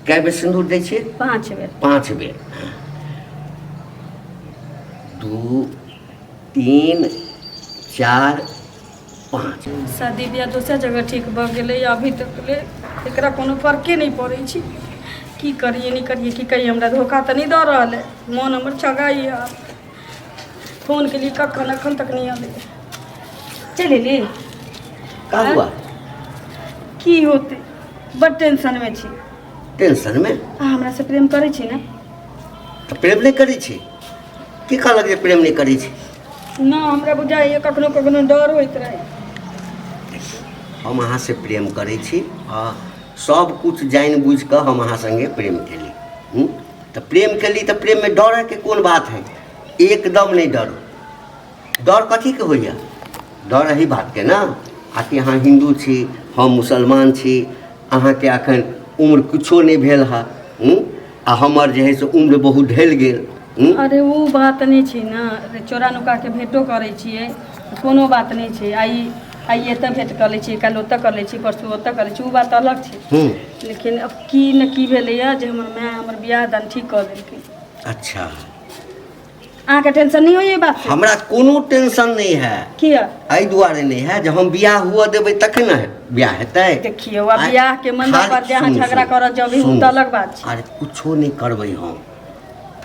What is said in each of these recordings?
कए बेर सिन्दूर दै छियै? 5 बेर। 5 बेर। 2 3 4 5। शादी बियाह दोसर जगह ठीक भऽ गेलै, अभी तक ले एकरा कोनो फर्के नहि पड़ै छै। की करिए नहि करिए, की कहिए, हमरा धोखा तऽ नहि दऽ रहल है? मोन हमर छगाइए। फोन केलिए कखन, अखन तक नहि अबै। चलि एली? का हुआ? की होतै, बड टेंशनमे छी। टेंशनमे? अहाँ हमरासँ प्रेम करै छी ने? तऽ प्रेम नहि करै छी? की कहलक जे प्रेम नहि करै छी? ना, हमरा बुझाइए कखनो कखनो डर होइत रहै। हम अहाँसँ प्रेम करै छी आ सब किछु जानि बुझि कऽ हम अहाँ सङ्गे प्रेम केली। तऽ प्रेम केली तऽ प्रेममे डरैके कोन बात है? एकदम नहि डरू। डर कथीके होइए? डर एही बातके ने आकि अहाँ हिन्दू छी, हम मुसलमान छी, अहाँके एखन उम्र किछो नहि भेल हँ आ हमर जे हइ से उम्र बहुत ढलि गेल। अरे ओ बात नहि छै ने, चोरा नुकाके भेँटो करै छियै, कोनो बात नहि छै। आइ आइ एतऽ भेँट कऽ लै छियै, काल्हि ओतऽ कऽ लै छियै, परसू ओतऽ कऽ लै छियै, ओ बात अलग छै। लेकिन अब की ने की भेलैए जे हमर माय हमर बियाह दान ठीक कऽ देलकै। अच्छा। अहाँके टेंशन नहि होइए बात से? हमरा कोनो टेंशन नहि है। किया? एहि दुआरे नहि है जे हम बियाह हुअ देबै तखन ने बियाह हेतै। देखियौ, आब बियाह के मंडप पर जे अहाँ झगड़ा करऽ जबै, ओ तऽ अलग बात छै। अरे कुछो नहि करबै हम,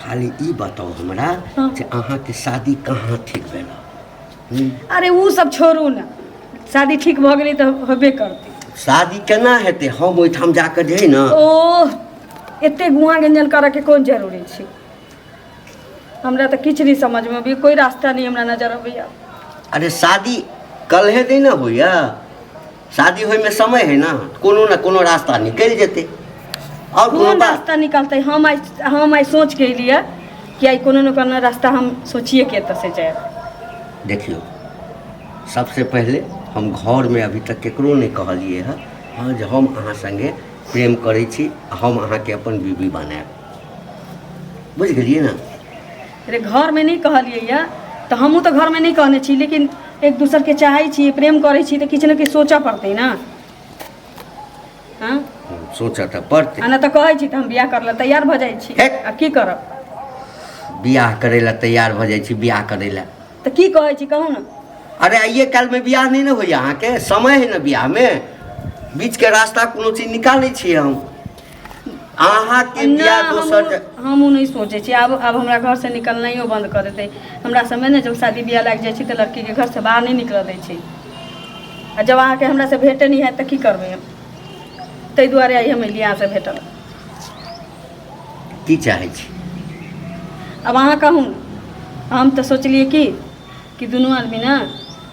खाली ई बताउ हमरा जे अहाँके शादी कहाँ ठीक भेल? अरे ओ सब छोड़ू ने, शादी ठीक भऽ गेलै तऽ होबे करतै। शादी केना हेतै? हम ओहिठाम जाकऽ जे है ने। ओह, एते गुआ गंजन करऽके कोन जरूरी छै? हमरा तऽ किछु नहि समझमे अबैया, कोइ रास्ता नहि हमरा नजर अबैया। अरे शादी कल्हे नहि ने होइया, शादी होइमे समय है ने, कोनो ने कोनो रास्ता निकलि जेतै। आओर कोनो कोन रास्ता निकलतै? हम आइ सोच के एलियै कि आइ कोनो ने कोनो रास्ता हम सोचिए के एतऽ से जायब। देखियौ, सबसे पहिले हम घरमे अभी तक केकरो नहि कहलियै हँ, हँ, जे हम अहाँ सङ्गे प्रेम करै छी आ हम अहाँके अपन बीबी बनायब। बुझि गेलियै ने? अरे घरमे नहि कहलियै यऽ तऽ हमहूँ तऽ घरमे नहि कहने छी, लेकिन एक दोसरके चाहै छी, प्रेम करै छी, तऽ किछु ने किछु सोचऽ पड़तै ने। हँ, सोचऽ तऽ पड़तै। आ नहि तऽ कहै छी तऽ हम बियाह करै लए तैयार भऽ जाइ छी। आ की करब? बियाह करै लए तैयार भऽ जाइ छी, बियाह करै लए। तऽ की कहै छी, कहू ने। अरे आइए काल्हिमे बियाह नहि ने होइए अहाँके, समय है ने बियाहमे, बीचके रास्ता कोनो चीज निकालै छियै हम अहाँके बियाह दोसर। हमहूँ नहि सोचै छी। आब हमरा घरसँ निकलनाइयो बन्द कऽ देतै। हमरा सबमे ने जब शादी बियाह लागि जाइ छै तऽ लड़कीके घरसँ बाहर नहि निकलऽ दै छै। आ जब अहाँके हमरासँ भेटे नहि हैत तऽ की करबै हम? ताहि दुआरे आइ हम एलियै अहाँसँ भेटल। की चाहै छी? आब अहाँ कहू। हम तऽ सोचलियै कि कि दुनू आदमी ने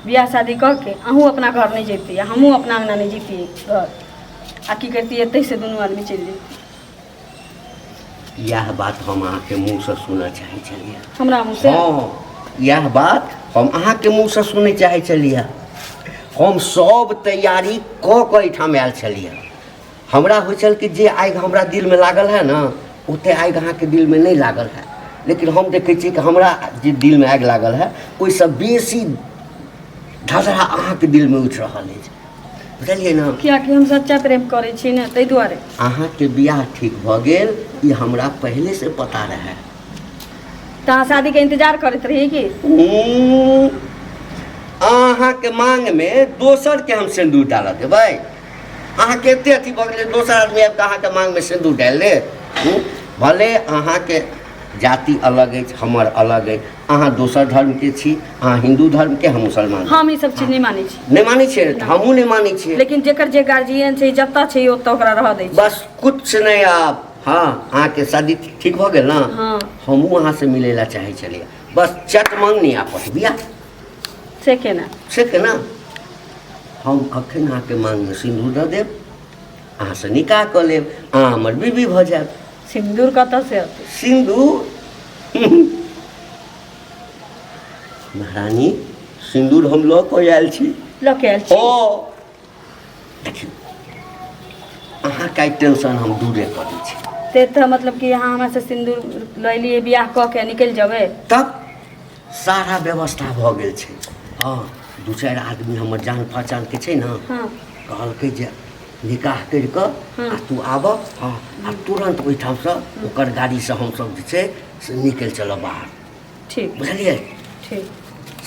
बियाह शादी कऽ के अहूँ अपना घर नहि जैतियै, हमहूँ अपना अङ्गना नहि जैतियै घर, आ की करतियै, एतहिसँ दुनू आदमी चलि जैतियै। इएह बात हम अहाँके मुँहसँ सुनऽ चाहै छलियै। हमरा मुँहसँ? हँ, इएह बात हम अहाँके मुँहसँ सुनय चाहै छलियै। हम सब तैयारी कऽ कऽ एहिठाम आयल छलियै। हमरा होइ छल कि जे आगि हमरा दिलमे लागल है ने, ओते आगि अहाँके दिलमे नहि लागल है, लेकिन हम देखै छियै कि हमरा जे दिलमे आगि लागल है ओहिसँ बेसी धधरा अहाँके दिलमे उठि रहल अछि। बुझलियै ने? कियाकि हम सच्चा प्रेम करै छी ने, ताहि दुआरे। अहाँके बियाह ठीक भऽ गेल ई हमरा पहिलेसँ पता रहए। तऽ अहाँ शादीके इंतजार करैत रहियै की? अहाँके मांगमे दोसरके हम सिन्दूर डालऽ देबै? अहाँके एते अथी भऽ गेलै, दोसर आदमी आबि कऽ अहाँके मांगमे सिन्दूर डालि देत? भले अहाँके जाति अलग अछि, हमर अलग अछि, अहाँ दोसर धर्मके छी, अहाँ हिन्दू धर्मके, हम मुसलमान। हम ई सब चीज नहि मानै छी। नहि मानै छियै? तऽ हमहूँ नहि मानै छियै। लेकिन जेकर जे गार्जियन छै, जतऽ छै ओतऽ ओकरा रहऽ दै छै। बस, कुछ नहि आब। हँ, अहाँके शादी ठीक भऽ गेल ने? हँ। हमहूँ अहाँसँ मिलै लए चाहै छलियै। बस चट मंगनी आपस बियाह। से केना? से केना? हम अखन अहाँके मांगमे सिन्दूर दऽ देब, अहाँसँ निकाह कऽ लेब, अहाँ हमर बीबी भऽ जायब। सिन्दूर कतऽ से अतै? सिन्दूर महारानी, सिन्दूर हम लऽ कऽ आयल छी। लऽ के आयल छी? ओ देखियौ, अहाँके आइ टेंशन हम दूरे कऽ दै छी। ते तऽ मतलब कि अहाँ हमरा से सिन्दूर लऽ एलियै, बियाह कऽ के निकलि जेबै? तब सारा व्यवस्था भऽ गेल छै। हँ, दू चारि आदमी हमर जान पहचानके छै ने। कहलकै जे निकाह करि कऽ हँ। आ तू आबह। हँ, आ तुरन्त ओहिठामसँ ओकर गाड़ीसँ हमसभ जे छै से निकलि चलब बाहर। ठीक। बुझलियै? ठीक।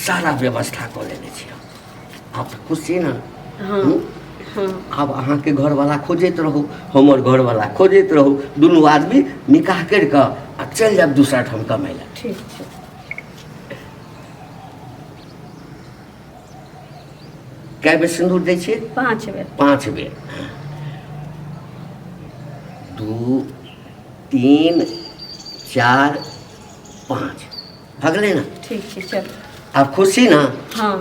सारा व्यवस्था कऽ लेने छी हम। आब तऽ खुश छी ने? हँ। हूँ? हँ। आब अहाँके घरवला खोजैत रहू, हमर घरवला खोजैत रहू, दुनू आदमी निकाह करि कऽ आ चलि जायब दोसर ठाम कमाइ लए। ठीक छै। कए बेर सिन्दूर दै छियै? 5 बेर। 5 बेर। 2 3 4 5 भगलै ने? ठीक छै, चल। आब खुशी ने? हँ।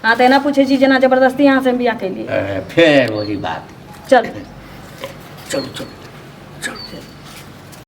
अहाँ तऽ एना पूछै छी जेना जबरदस्ती अहाँ से हम बियाह केलियै। फेर वही बात। चल चलू चलू।